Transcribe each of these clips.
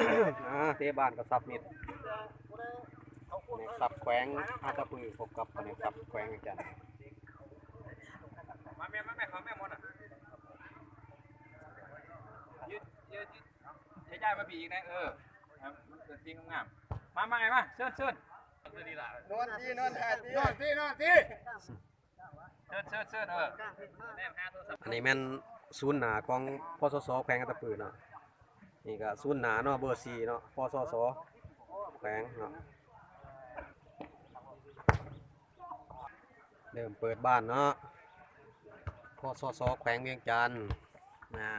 ອ່າ ເຕະບານກັບສັບມິດ ພະແນກສັບແຂວງອັດຕະປື ພົບກັບພະແນກສັບແຂວງວຽງຈັນ. ມາແມ່ ມາແມ່ ເຂົ້າແມ່ໝົດນະ ຍືດ ຍືດ ຍືດ ຍ້າຍມາພີ້ອີກແດ່ ເອີ ໃຫ້ມັນເປັນທີມງາມ. ມາ ມາ ມາ ເຊີນ ເຊີນ ນອນຕີ ນອນທ່າຕີ ນອນຕີ ນອນຕີ. ເຊີນ ເຊີນ ເຊີນ ເອີ ອັນນີ້ແມ່ນສູນໜ້າຂອງ ພສສ ແຂວງອັດຕະປືເນາະ. ນີ້ກໍສູນໜ້າເນາະ ເບີສີ່ເນາະ ພສສ ແຂວງເນາະ. ເລີ່ມເປີດບ້ານເນາະ ພສສ ແຂວງວຽງຈັນ ນະ.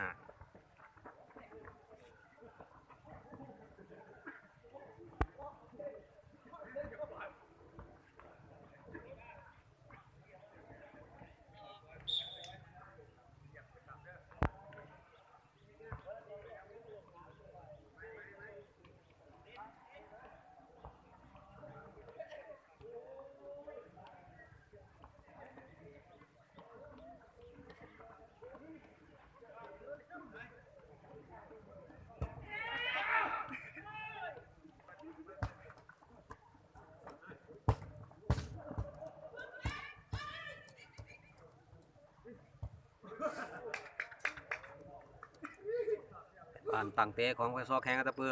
ການຕັ້ງເຕະຂອງ ພສສ ແຂວງອັດຕະປື.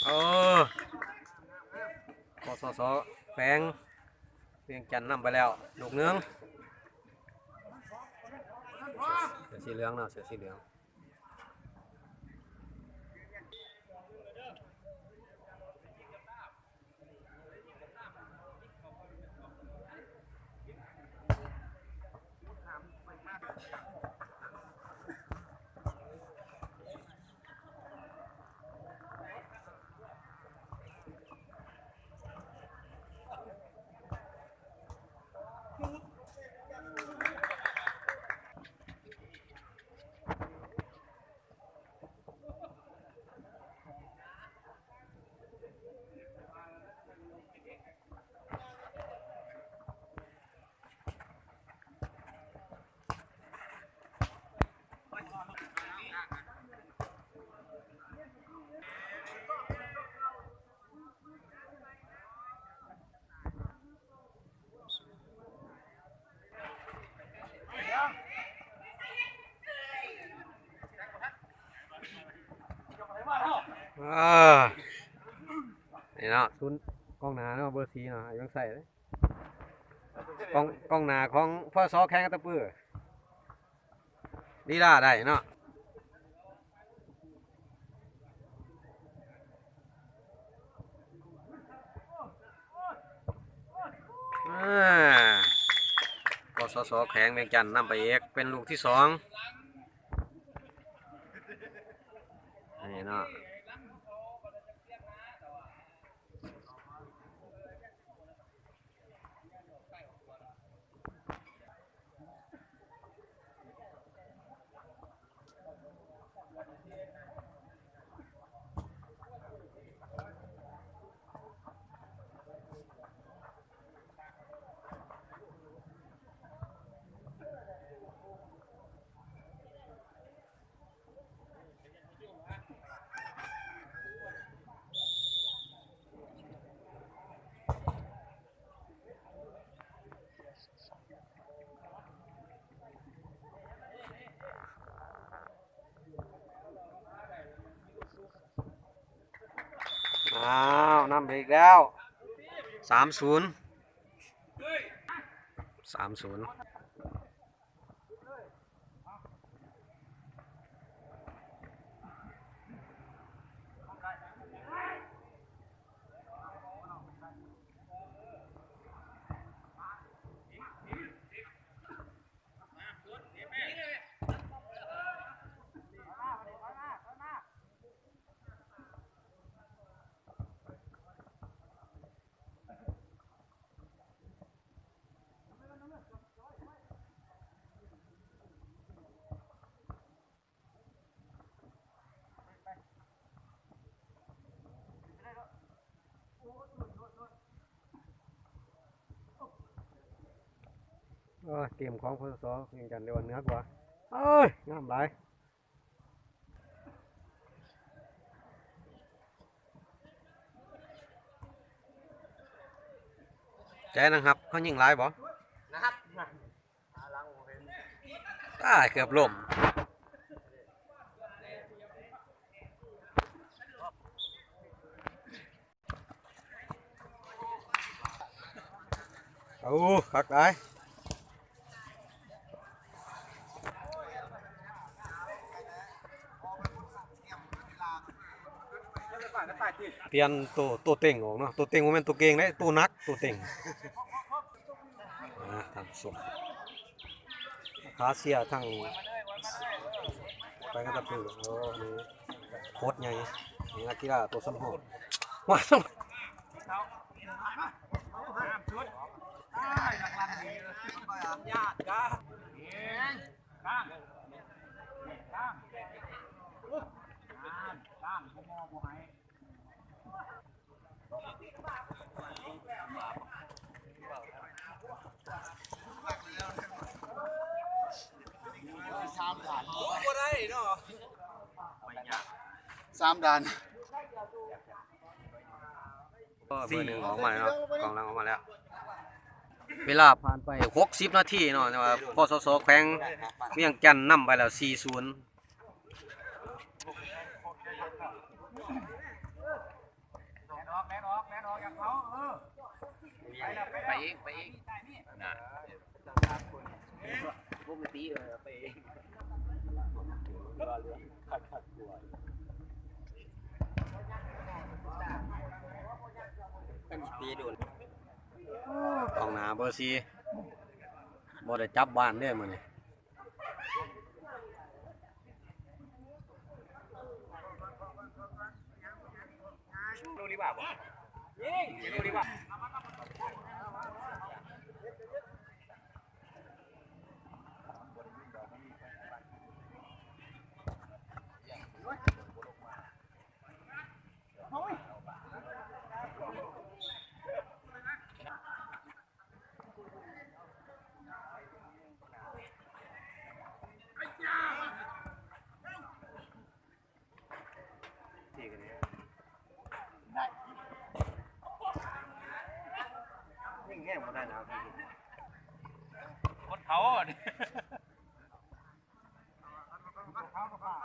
ໂອ້ ພສສ ແຂວງວຽງຈັນນຳໄປແລ້ວລູກໜຶ່ງ. ເສື້ອສີເຫຼືອງເນາະ ເສື້ອສີເຫຼືອງ. ອ່າ ນີ້ເນາະ ສູນກອງໜ້າເນາະ ເບີສີ່ເນາະ ຍັງໃສ່ເດ້ ກອງ ກອງໜ້າຂອງ ພສສ ແຂວງອັດຕະປື. ລີລາໄດ້ເນາະ ອ່າ ພສສ ແຂວງວຽງຈັນນຳໄປອີກເປັນລູກທີສອງ ນີ້ເນາະ. ອ້າວ ນຳໄປອີກແລ້ວ ສາມສູນ ສາມສູນ. ເກມຂອງ ພສສ ວຽງຈັນ ເລີຍວ່າເໜືອກວ່າ. ເອີຍ ງາມຫຼາຍ. ໃຈນັ່ງຮັບ ເຂົາຍິງຫຼາຍບໍ່? ນັ່ງຮັບ. ຕາຍ ເກືອບລົ້ມ. ໂອ້ ຄັກຫຼາຍ. ປ່ຽນໂຕ ໂຕເຕັງອອກເນາະ, ໂຕເຕັງບໍ່ແມ່ນໂຕເກັ່ງເດ້ ໂຕໜັກ ໂຕເຕັງ. ອ່າ ທ່ານຜູ້ຊົມ ຄາເຊຍທັງ ໄປກັນຕະປື. ໂອ້ ນີ້ໂຄດໃຫຍ່ ນີ້ນັກກິລາໂຕສຳຮອງ. ວ້າ ສາມດ້ານ ບໍ່ໄດ້ເນາະ ສາມດ້ານ. ເບີໜຶ່ງອອກມາແລ້ວເນາະ, ກອງຫຼັງອອກມາແລ້ວ. ເວລາຜ່ານໄປຫົກສິບນາທີເນາະ, ແຕ່ວ່າ ພສສ ແຂວງວຽງຈັນນຳໄປແລ້ວ ສີ່ສູນ. ແລ່ນອອກ ແລ່ນອອກ ແລ່ນອອກ ຢ່າເຂົ້າ ເອີ ໄປແລ້ວ ໄປແລ້ວ ໄປອີກ ໄປອີກ ນັ້ນ ບໍ່ມີຕີ ເອີ ໄປເອງ. ກອງໜ້າເບີສີ່ ບໍ່ໄດ້ຈັບບ້ານເດ້ມື້ນີ້. ຍິງແຮງບໍ່ໄດ້ນະ ຄົນເຖົ້າ.